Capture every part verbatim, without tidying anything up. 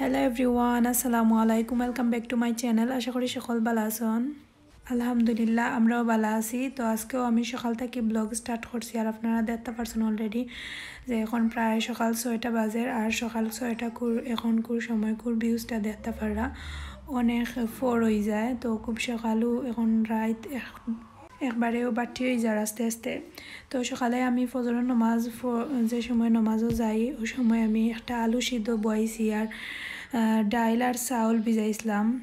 Hello everyone, আসসালামু আলাইকুম, welcome back to my channel। আশা করি সকল ভালা আছইন। আলহামদুলিল্লাহ, আমরাও ভালা আছি। তো আজকেও আমি সকাল থাকি vlog start করছি, আর আপনারা দেখতা পারছইন already যে এখন প্রায় সকাল ছয়টা বাজের, আর সকাল ছয়টা কুর, এখন কুর সময় কুর viewsটা দেখতা পাররা অনেক ফর অই যায়। তো খুব সকালও এখন রাইত এক-, একবারেও বাটি অই যার আস্তে আস্তে। তো সকালে আমি ফজরর নমাজ ফ-, যে সময় নমাজও যাই, ওই সময় আমি একটা আলু সিদ্ধ বওয়াইছি, আর, আহ, ডাইল আর চাউল ভিজাইছিলাম।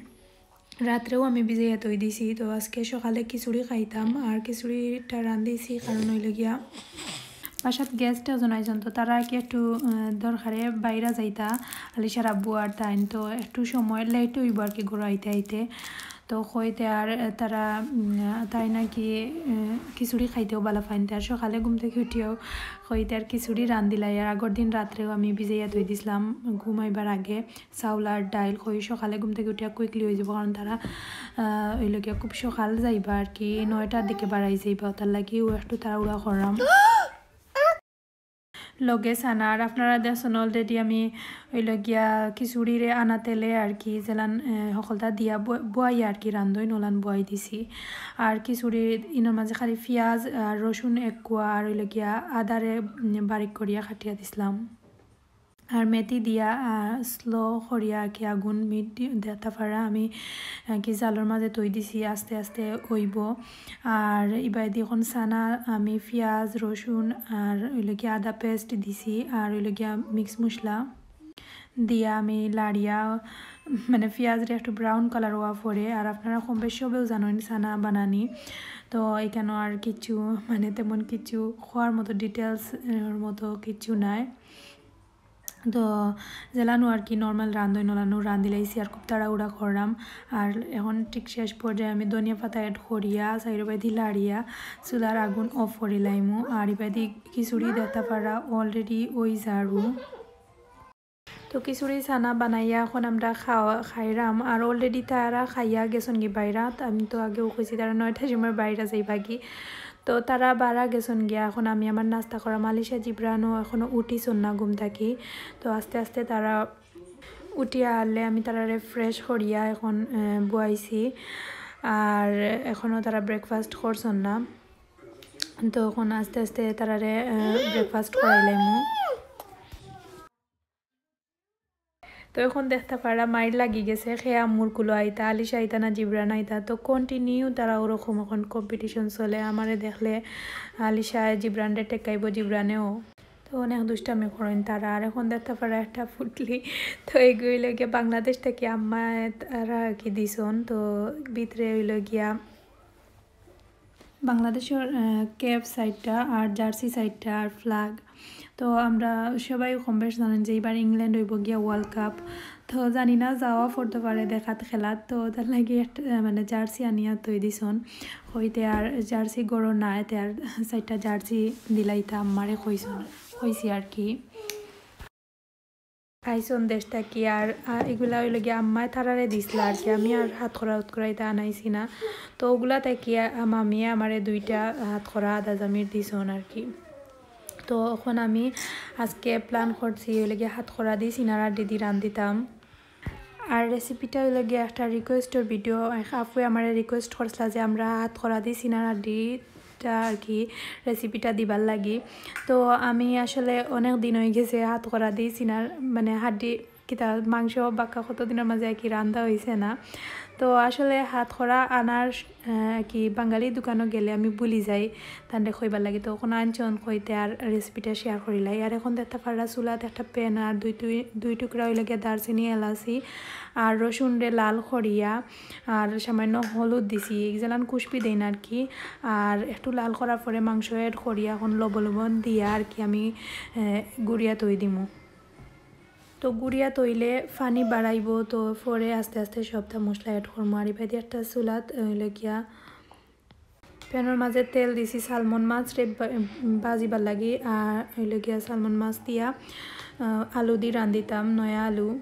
রাত্রেও আমি ভিজাইয়া থই দিছি। তো আজকে সকালে খিচুড়ি খাইতাম, আর খিচুড়িটা রান্ধিছি কারণ অইলো গিয়া বাসাত guest একজন আইছইন, তো তারা আর কি একটু, আহ, দরকারে বাইরা যাইতা, আলিশার আব্বু আর তাইন, তো একটু সময় late অইবো আর কি ঘরো আইতে আইতে। তো কইতে আর, আহ, তারা, উম, তাইন আর কি, আহ, খিচুড়ি খাইতেও ভালা পাইন। আর সকালে ঘুম থাকি উঠিয়াও কইতে আর খিচুড়ি রান্ধিলাই, আর আগর দিন রাত্রেও আমি ভিজাইয়া থই দিছিলাম ঘুমাইবার আগে। চাউল আর ডাইল কই সকালে ঘুম থাকি উঠিয়া quickly অই যাইবো, কারণ তারা, আহ, অইলো গিয়া খুব সকাল যাইবা আর কি, নয়টার দিকে বারাই যাইবা, তার লাগিও একটু তাড়াহুড়া করলাম। লগে চানা, আর আপনারা দেখছইন already আমি অইলো গিয়া খিচুড়িরে আনা তেলে আর কি যেলান, আহ, হকলতা দিয়া ব-, বওয়াই আর কি রান্ধইন অলান বওয়াই দিছি। আর খিচুড়ি ইনর মাঝে খালি পিয়াজ আর রসুন এক কোয়া আর অইলো গিয়া আদারে, উম, বারিক করিয়া কাটিয়া দিছিলাম। আর মেথি দিয়া, আহ, slow করিয়া আর কি আগুন mid দি-, দেখতা পাররা আমি, আহ, কি জালর মাঝে থই দিছি, আস্তে আস্তে অইবো। আর ইবায়দি এখন চানা আমি পিয়াজ, রসুন আর অইলো গিয়া আদা paste দিছি, আর অইলো গিয়া mix মশলা দিয়া আমি লাড়িয়া, মানে পিয়াজরে একটু brown colour অওয়া পরে, আর আপনারা কম বেশ সবেও জানইন চানা বানানি। তো এখানো আর কিচ্ছু, মানে তেমন কিচ্ছু কওয়ার মতো details এর মতো কিচ্ছু নাই। তো যেলানো আর কি normal রান্ধইন অলানো রান্ধিলাইছি, আর খুব তাড়াহুড়া করলাম। আর এখন ঠিক শেষ পর্যায়ে আমি ধনিয়া পাতা add করিয়া চাইরোবায়দি লাড়িয়া চুলার আগুন off করিলাইমু। আর ইবায়দি খিচুড়ি দেখতা পাররা already অই যারু। তো খিচুড়ি চানা বানাইয়া এখন আমরা খাওয়া, খাইরাম। আর already তারা খাইয়া গেছইনগি বাইরাত। আমি তো আগেও কইছি তারা নয়টার সময় বাইরা যাইবাগি। তো তারা বারা গেছইনগিয়া, এখন আমি আমার নাস্তা করাম। আলিশা জিবরানও এখনো উঠিছইন না ঘুম থাকি। তো আস্তে আস্তে তারা উঠিয়া আরলে আমি তারারে fresh করিয়া এখন, আহ, বওয়াইছি। আর এখনো তারা breakfast করছইন না। তো এখন আস্তে আস্তে তারারে, আহ, breakfast করাইলাইমু। তো এখন দেখতা পাররা মাইর লাগি গেছে, কে আম্মুর কুলো আইতা, আলিশা আইতা না জিবরান আইতা। তো continue তারা ওরকম এখন competition চলে, আমারে দেখলে আলিশায় জিবরানরে ঠেকাইবো, জিবরানেও। তো অনেক দুষ্টামি করইন তারা। আর এখন দেখতা পাররা একটা পুটলি, তো এগু অইলো গিয়া বাংলাদেশ থাকি আম্মায় তারা আর কি দিছইন। তো ভিতরে অইলো গিয়া বাংলাদেশর, আহ, cap side টা আর jersey side টা আর flag। তো আমরা সবাই কম বেশ জানইন যে এবার ইংল্যান্ড অইবো গিয়া World Cup। তো জানি না যাওয়া পড়তো পারে দেখাত খেলাত, তো তার লাগি একটা, আহ, মানে jersey আনিয়া থই দিছইন। কইতে আর jersey ঘরো নাই, তে আর চাইরটা jersey দিলাইতা আম্মারে কইছইন, কইছি আর কি। আইছইন দেশ থাকি। আর, আহ, এগুলা অইলো গিয়া আম্মায় তারারে দিছলা আর কি, আমি আর হাতকরা উতকরা ইতা আনাইছি না। তো ওগুলা থাকি, আহ, মামিয়ে আমারে দুইটা হাতকরা আদা জামির দিছইন আর কি। তো এখন আমি আজকে plan করছি অইলো গিয়া হাতকরা দি সিনার আড্ডি দি রান্ধিতাম। আর recipe টা অইলো গিয়া একটা request র video, এক আপুয়ে আমারে request করছলা যে আমরা হাতকরা দি সিনার আড্ডি টা আর কি recipe টা দিবার লাগি। তো আমি আসলে অনেক দিন অই গেছে হাতকরা দি সিনার, মানে, হাড্ডি কিতা মাংস বাক্কা কত দিনর মাঝে আর কি রান্ধা অইছে না। তো আসলে হাতকরা আনার, আহ, কি বাঙালি দোকানো গেলে আমি ভুলি যাই তানরে কইবার লাগি। তো এখন আনছইন কইতে আর recipe টা share করিলাই। আর এখন দেখতা পাররা চুলাত একটা pan আর দুই, দুই, দুই টুকরা অইলো গিয়া দারচিনি, এলাচি আর রসুনরে লাল করিয়া আর সামান্য হলুদ দিছি, যেলান খুশবি দেইন আর কি। আর একটু লাল করার পরে মাংস add করিয়া এখন লবণ লবণ দিয়া আর কি আমি, আহ, গুড়িয়া থই দিমু। তো গুড়িয়া থইলে পানি বাড়াইবো, তো পরে আস্তে আস্তে সবটা মশলা add করমু। আর ইবায়দি একটা চুলাত, আহ, অইলো গিয়া pan র মাঝে তেল দিছি salmon মাছরে বা-, ভাজিবার লাগি। আর অইলো গিয়া salmon মাছ দিয়া, আহ, আলু দি রান্ধিতাম, নয়া আলু।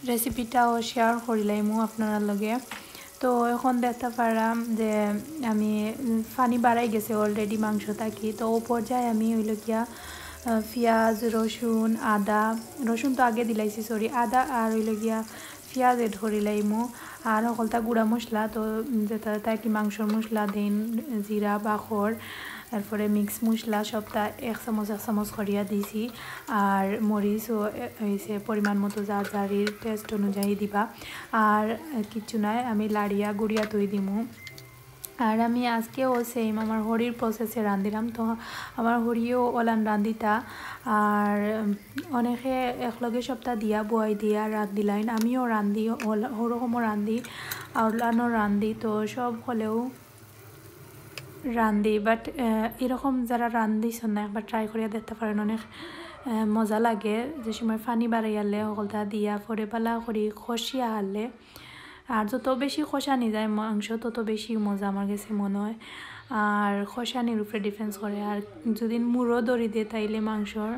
Recipe টাও share করিলাইমু আপনারার লগে। তো এখন দেখতা পাররা যে আমি, উম, পানি বাড়াই গেছে already মাংস থাকি। তো ও পর্যায়ে আমি অইলো গিয়া আহ, পিয়াজ, রসুন, আদা, রসুন তো আগে দিলাইছি, সরি, আদা আর অইলো গিয়া পিয়াজ add করিলাইমু। আর হকলতা গুঁড়া মশলা, তো যেটা যেটা কি মাংসর মশলা দেইন, জিরা, বাখর, তারপরে mix মশলা সবটা এক চামচ এক চামচ করিয়া দিছি। আর মরিচও এ-, অইছে পরিমাণ মতো, যার যারির taste অনুযায়ী দিবা। আর কিচ্ছু নাই, আমি লাড়িয়া গুড়িয়া থই দিমু। আর আমি আজকেও same আমার হরির process-এ রান্ধিলাম। তো আমার হরিও ওলান রান্ধিতা। আর অনেকে একলগে সবটা দিয়া, বয়াই দিয়া রান্ধিলাইন। আমিও রান্ধি, ওলা-, ওরকমও রান্ধি, আর ওলানও রান্ধি। তো সব হলেও রান্ধি, but, আহ, এরকম যারা রান্ধিছইন না, একবার try করিয়া দেখতা পারেন, অনেক, আহ, মজা লাগে। যে সময় পানি বাড়াইয়ালে হকলতা দিয়া পরে বালা করি কষিয়া হারলে। আর যত বেশি কষানি যায় মাংস, তত বেশি মজা আমার গেছে মনে হয়। আর কষানির উপরে depends করে। আর যদি মুড়ো ধরি দে, তাইলে মাংসর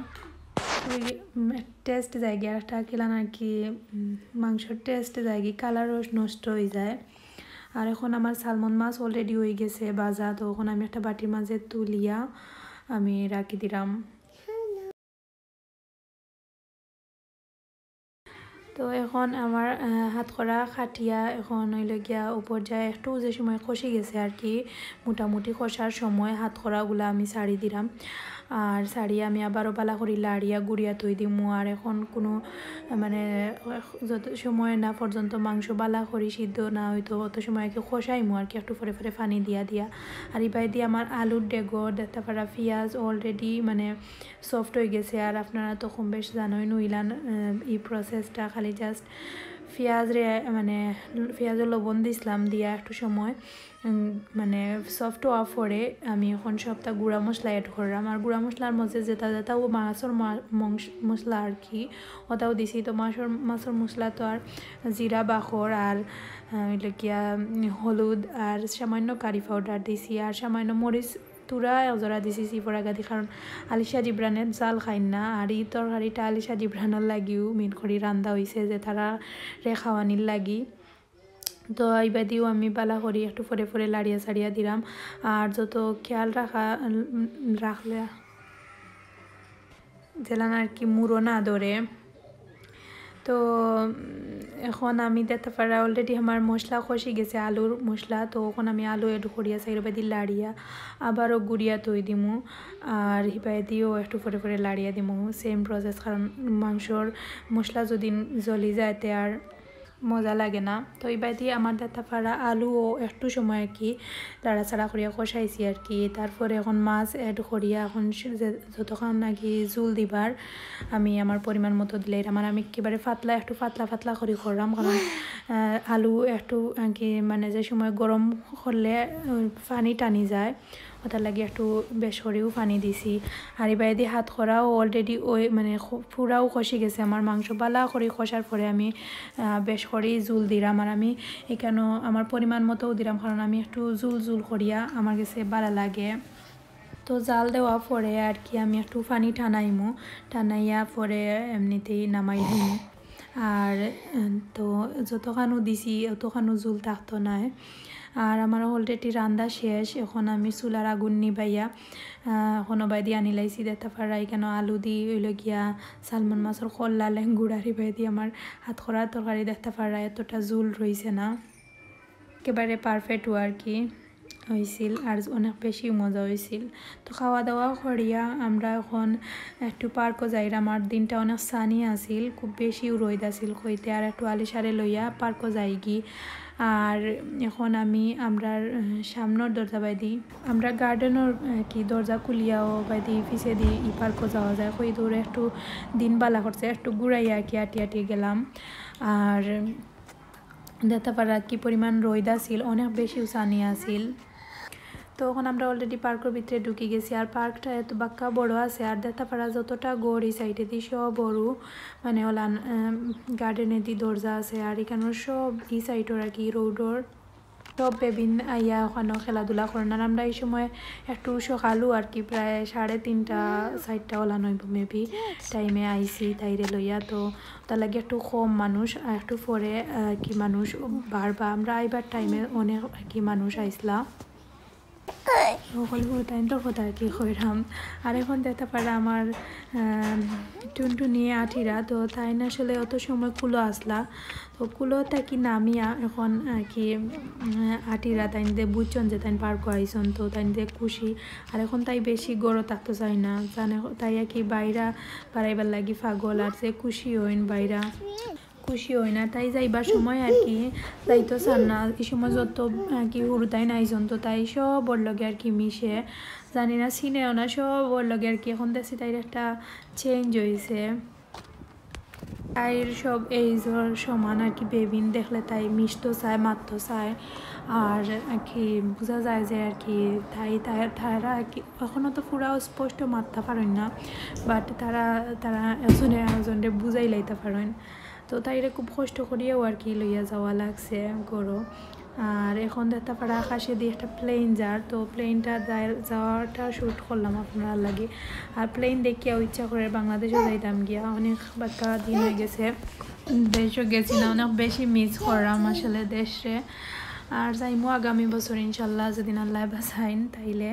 ওই, উম, taste যায়গি, আর একটা কিলান আর কি, উম, মাংসর taste যায়গি, colour-ও নষ্ট হয়ে যায়। আর এখন আমার salmon মাছ already হয়ে গেছে ভাজা, তো এখন আমি একটা বাটির মাঝে তুলিয়া আমি রাখি দিলাম। তো এখন আমার, আহ, হাতকরা কাটিয়া এখন অইলো গিয়া উপর যায় একটু যে সময় কষি গেছে আর কি, মোটামুটি কষার সময় হাতকরাগুলা আমি ছাড়ি দিলাম। আর ছাড়িয়া আমি আবারও বালা করি লাড়িয়া গুড়িয়া থই দিমু। আর এখন কোনো, আহ, মানে, আহ, যত সময় না পর্যন্ত মাংস বালা করি সিদ্ধ না হইতো, অত সময় আর কি কষাইমু আর কি, একটু পরে পরে পানি দিয়া দিয়া। আর ইবায়দি আমার আলুর ডেগর, দেখতা পারা পিয়াজ already মানে soft হয়ে গেছে। আর আপনারা তো কম বেশ জানোই নইলান, আহ, এই process-টা খালি just পিয়াজ রে, মানে, পিয়াজও লবণ দিছিলাম, দিয়া একটু সময়, উম, মানে, soft হওয়ার পরে আমি এখন সবটা গুঁড়া মশলা add করলাম। আর গুঁড়া মশলার মধ্যে যেটা যেটা ও মাছর মা-, মংস-, মশলা আর কি, ওটাও দিছি। তো মাছর, মাছর মশলা তো আর জিরা বাখর আর, আহ, অইলো গিয়া, উম, হলুদ আর সামান্য curry powder দিছি আর সামান্য মরিচ তুরা এক জোড়া দিছি চিপড়া গাদি, কারণ আলিশা জিবরানে জাল খাইন না। আর এই তরকারিটা আলিশা জিবরানর লাগিও main করি রান্দা হইছে, যে তারারে খাওয়ানির লাগি। তো ইবাদিও আমি বালা করি একটু পরে পরে লাড়িয়া সাড়িয়া দিলাম। আর যত খেয়াল রাখা, উম, রাখলে যেলান আর কি মুড়ো না ধরে। তো, উম, এখন আমি দেখতা পারা already আমার মশলা কষি গেছে, আলুর মশলা। তো এখন আমি আলু add করিয়া সাইডবাদি লাড়িয়া আবারও গুড়িয়া থই দিমু। আর হিবাদিও একটু পরে পরে লাড়িয়া দিমু, same process, কারণ মাংসর মশলা যদি জ্বলি যায় তে আর মজা লাগে না। তো ইবাদি আমার দেখতা পারা আলুও একটু সময় আর কি লাড়াচাড়া করিয়া কষাইছি আর কি। তারপরে এখন মাছ add করিয়া এখন সে-, যে-, যতক্ষণ নাকি ঝুল দিবার আমি আমার পরিমাণ মতো দিলে আমার আমি একেবারে পাতলা, একটু পাতলা পাতলা করি করলাম, কারণ, আহ, আলু একটু আর কি মানে যে সময় গরম করলে, উম, পানি টানি যায়, ওটার লাগি একটু বেশ করিও পানি দিছি। আর ইবাদি হাতকরাও already ওই মানে খু-, পুরাও কষি গেছে আমার মাংস। বালা করি কষার পরে আমি, আহ, বেশ করি ঝুল দিলাম। আর আমি এখানো আমার পরিমাণ মতোও দিলাম, কারণ আমি একটু ঝুল ঝুল করিয়া আমার গেছে বালা লাগে। তো জাল দেওয়া পরে আর কি আমি একটু পানি টানাইমু, টানাইয়া পরে এমনিতেই নামাই দিমু। আর, উম, তো যতখানো দিছি, অতখানো ঝুল থাকতো নায়। আর আমার already রান্দা শেষ, এখন আমি চুলার আগুন নিবাইয়া, আহ, এখন ওবায়দি আনিলাইছি দেখতা পারা, এখানো আলু দি অইলো গিয়া সালমন মাছর কল্লা লেঙ্গুড়ার ইবায়দি আমার হাতকরার তরকারি দেখতা পারা, এতটা ঝুল রইছে না। একেবারে perfect আর কি হইছিল, আর অনেক বেশি মজা হইছিল। তো খাওয়া দাওয়া করিয়া আমরা এখন একটু পার্কও যাইরাম। আর দিনটা অনেক sunny আছিল, খুব বেশিও রইদ আছিল কইতে। আর একটু আলিশারে লইয়া পার্কও যাইগি। আর এখন আমি আমরার, আহ, সামনর দরজা বাইদি, আমরা garden-র, আহ, কি দরজা খুলিয়াও বাইদি পিছেদি ই পার্কও যাওয়া যায়। কই দূরে একটু দিন বালা করছে, একটু ঘুরাইয়া কি আটি আটি গেলাম। আর দেখতা পারা কি পরিমাণ রইদ আছিল, অনেক বেশি উসানি আছিল। তো এখন আমরা already পার্কর ভিতরে ঢুকি গেছি। আর পার্কটা এত বাক্কা বড় আছে, আর দেখতা পারা যতটা ঘর এই সাইডেদি সব বড়, মানে ওলান, আম, garden-এদি দরজা আছে। আর এখানো সব এই সাইডর আর কি রোডর সব বেবিন আইয়া ওখানো খেলাধুলা করেন। আর আমরা এই সময় একটু সকালও আর কি, প্রায় সাড়ে তিনটা, চাইরটা ওলান হইব maybe, time-এ আইছি তাইরে লইয়া। তো তার লাগি একটু কম মানুষ, আর একটু পরে, আহ, কি মানুষ বাড়বা। আমরা আইবার time-এ অনেক আর কি মানুষ আইসলা। হকলগুর তাইন তো কথা আর কি কইরাম। আর এখন দেখতা পারা আমার, আম, টুনটুনি আটিরা, তো তাইন আসলে অত সময় কুলো আছলা, তো কুলো থাকি নামিয়া এখন আর কি, উম, আটিরা। তাইন যে বুঝছইন যে তাইন পার্কো আইছইন, তো তাইন যে খুশি। আর এখন তাই বেশি ঘরো থাকতো চায় না, জানে তাই আর কি বাইরা বাড়াইবার লাগি পাগল, আর যে খুশি অইন বাইরা। খুশি অইন না, তাই যাইবার সময় আর কি যাইতো চার না। এই সময় যত আর কি হুরুতাইন আইছইন, তো তাই সবর লগে আর কি মিশে, জানি না চিনেও না সবর লগে আর কি। এখন দেখছি তাইর একটা চেঞ্জ অইছে, তাইর সব এইজর সমান আর কি। বেবিন দেখলে তাই মিশতো চায়, মাততো চায়, আর আর কি বুঝা যায় যে আর কি তাই তাই তারা আর কি এখনও তো পুরা স্পষ্ট মাততা পারইন না, বাট তারা তারা একজনে আরকজনরে বুঝাই লাইতা পারইন। তো তাইরে খুব কষ্ট করিয়াও আর কি লইয়া যাওয়া লাগছে ঘরো। আর এখন দেখতা পারা আকাশেদি একটা প্লেন যার, তো প্লেনটা যাওয়াটা শ্যুট করলাম আপনারার লাগি। আর প্লেন দেখিয়াও ইচ্ছা করে বাংলাদেশো যাইতাম গিয়া, অনেক বাক্কা দিন অই গেছে দেশো গেছি না, অনেক বেশি মিস করলাম আসলে দেশরে। আর যাইমু আগামী বছর ইনশাল্লাহ, যদি আল্লায় বাঁচাইন তাইলে।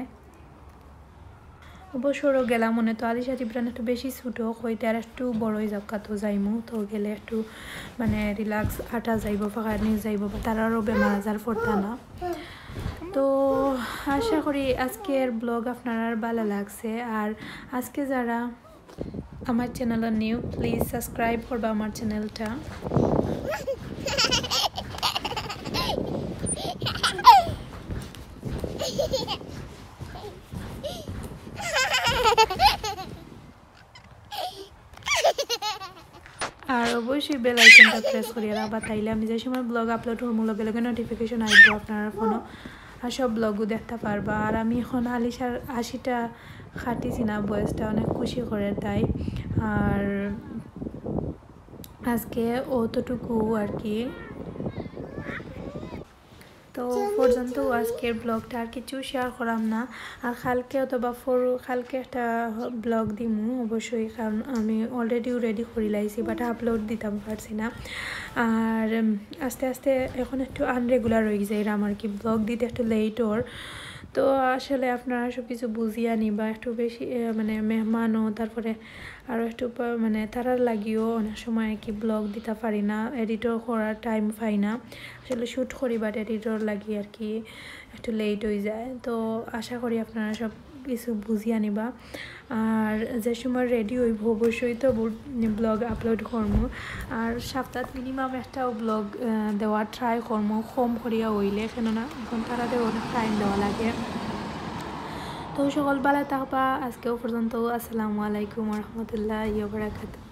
অবসরও গেলাম, মনে তো আলিশা টিপরান একটু বেশি ছোট, কইতে আর একটু বড় অই যাউক্কা তো যাইমু, তো গেলে একটু মানে রিল্যাক্স আটা যাইবো, ফাঁকা নিয়ে যাইবো, বা তারারও বেমার আজার পড়তা না। তো আশা করি আজকের ব্লগ আপনারার ভালা লাগছে। আর আজকে যারা আমার চ্যানেলো নিউ, প্লিজ সাবস্ক্রাইব করবা আমার চ্যানেলটা। আর অবশ্যই বেল আইকনটা প্রেস করিয়া রাখবা, তাইলে আমি যে সময় ব্লগ আপলোড করমু লগে লগে নোটিফিকেশন আইবো আপনারার ফোনো। আর সব ব্লগও দেখতা পারবা। আর আমি এখন আলিশার আশিটা কাটিছি না, বয়সটা অনেক খুশি করে তাই। আর আজকে অতটুকু আর কি। তো পর্যন্ত আজকের ব্লগটা আর কিছু শেয়ার করাম না। আর কালকে অথবা পর কালকে একটা ব্লগ দিমু অবশ্যই, কারণ আমি অলরেডি রেডি করি লাইছি, বাট আপলোড দিতাম পারছি না। আর উম, আস্তে আস্তে এখন একটু আনরেগুলার অই যাইরাম আর কি, ব্লগ দিতে একটু লেট অর। তো আসলে আপনারা সব কিছু বুঝিয়া নিবা, একটু বেশি এ, মানে মেহমানও, তারপরে আরও একটু প- মানে তারার লাগিও অনেক সময় আর কি ব্লগ দিতা পারি না, এডিটও করার টাইম পাই না। আসলে শ্যুট করি, বাট এডিটর লাগি আর কি একটু লেট অই যায়। তো আশা করি আপনারা সব কিছু বুঝিয়া নিবা। আর যে সময় রেডি অইবো অবশ্যই তো ব্লগ আপলোড করমু। আর সপ্তাহত মিনিমাম একটাও ব্লগ দেওয়ার ট্রাই করমু, কম করিয়া অইলে, কেননা এখন তারারে অনেক টাইম দেওয়া লাগে। তো সকল ভালা থাকবা, আজকেও পর্যন্ত। আসসালামু আলাইকুম ওয়া রাহমাতুল্লাহি ওয়া বারাকাতুহু।